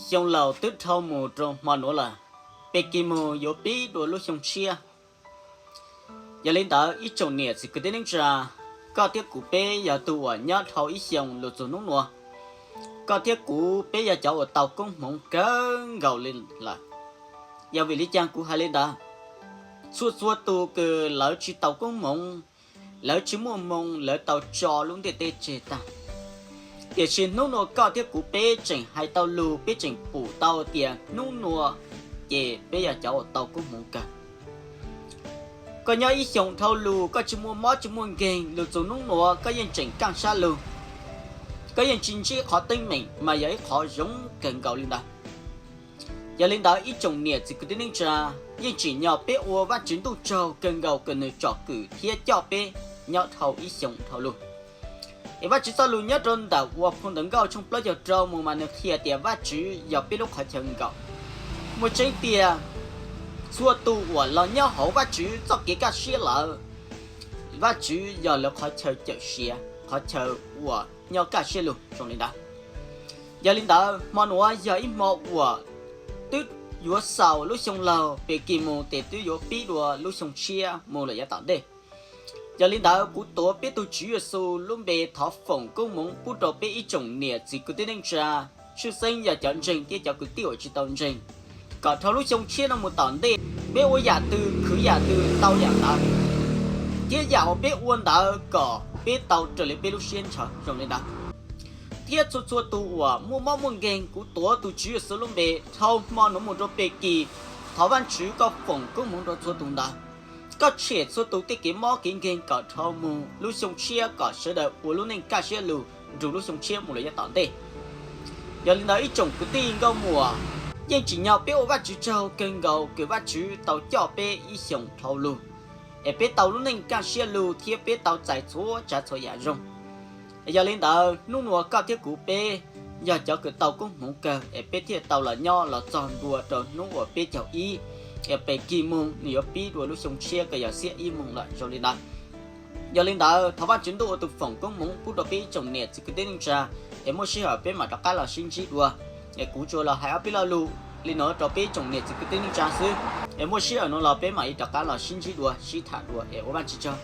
Xyoo laus twb dhau mus rau hmo nuav lawm, pem kis mus yuav pib dua lub xyoo tshiab. Yog li ntawd ib tsoom niam txiv kwv tij neej tsa, koj thiab kuv peb yog tug uas nyob dhau ib xyoos lug txug nub nuav, koj thiab kuv peb yog cov uas tau koob hmoov kawg nkaus li lawm. Yog vim li cas kuv hais li ntawd? Txhua txhua tug kws lawv tsis tau koob hmoov, lawv tsis muaj hmoo, lawv tau tso lub ntiaj teb tseg tag. Tiam sis hnub nuav koj thiab kuv peb tseem hais tau lug, peb tseem pum tau tias hnub nuav ces peb yog cov uas tau koob hmoov kawg. Koj nyob ib xyoos dhau lug, koj tsis muaj mob tsis muaj nkeeg, lug txug hnub nuav koj yeej tseem kaaj sab lug, koj yeej tsis ntsib qhov teeb meem mas yog ib qhov zoo kawg nkaus li ntawd. Yog li ntawd ib tsoom niam txiv kwv tij neej tsa, yeej tsim nyog peb ua Vajtswv Ntuj tsaug kawg nkaus kws nwg tsom kwm thiab coj peb nyob dhau ib xyoos dhau lug. Es Vajtswv txoj lug nyob rau ntawm uas phau Ntawv Nkauj tshooj plaub caug rau mus mas nwg qhia tias Vajtswv yog peb lub qhov chaw nkaum. Muaj tseeb tiag, txhua tug uas los nyob hauv Vajtswv txoj kev kaj siab lawm, Vajtswv yog lawv qhov chaw cawm siav, qhov chaw uas nyob kaj siab lug zoo li ntawd. Yog li ntawd hmo nuav yog ib hmo uas twb yuav xaus lub xyoo laug, pem kis mus tes twb yuav pib dua lub xyoo tshiab mus lawm yav tom ntej. Yog li ntawd kuv tuav peb tug Tswv Yexus lub npe thov foom koob hmoov pub rau peb ib tsoom niam txiv kwv tij neej tsa, tshwj xeeb yog cov ntseeg thiab cov kwv tij uas tsis tau ntseeg, kom dhau lub xyoo tshiab no mus tom ntej, peb ua yam twg khwv yam twg tau yam ntawd, thiab yam uas peb ua ntawd kom peb tau raws li peb lub siab ntshaw zoo li ntawd. Thiab txhua txhua tug uas muaj mob muaj nkeeg, kuv tuav tug Tswv Yexus lub npe, dhau hmo nuav mus rau pem kis, thov Vajtswv koj foom koob hmoov rau txhua tug ntawd. Koj tshem txhua tug tej kev mob kev nkeeg kom dhau mus lub xyoo tshiab, kom sawv daws ua lub neej kaj siab lug nrug lub xyoo tshiab mus lawm yav tom ntej. Yog li ntawd ib tsoom kwv tij nkauj muam, yeej tsim nyog peb ua Vajtswv tsaug kawg nkaus kws Vajtswv tau coj peb ib xyoos dhau lug, es peb tau lub neej kaj siab lug thiab peb tau txais txhua tsav txhua yam zoo. Yog li ntawd hnub nuav koj thiab kuv peb yog cov kws tau koob hmoov kawg, es peb thiaj tau los nyob los txog ntua rau hnub uas peb caug ib, es pem kis mus nws yuav pib dua lub xyoo tshiab kws yog xiab ib moos lawm zoo li ntawd. Yog li ntawd thov Vajtswv Ntuj ua tus foom koob hmoov pub rau peb ib tsoom niam txiv kwv tij neej tsa, es muaj sij hawm peb mam rov qab los sib ntsib dua. Es kuv tsuas los hais ob peb lo lus li no rau peb ib tsoom niam txiv kwv tij neej tsa xwb, es muaj sij hawm no los peb mam li rov qab los sib ntsib dua sib tham dua es ua Vajtswv tsaug.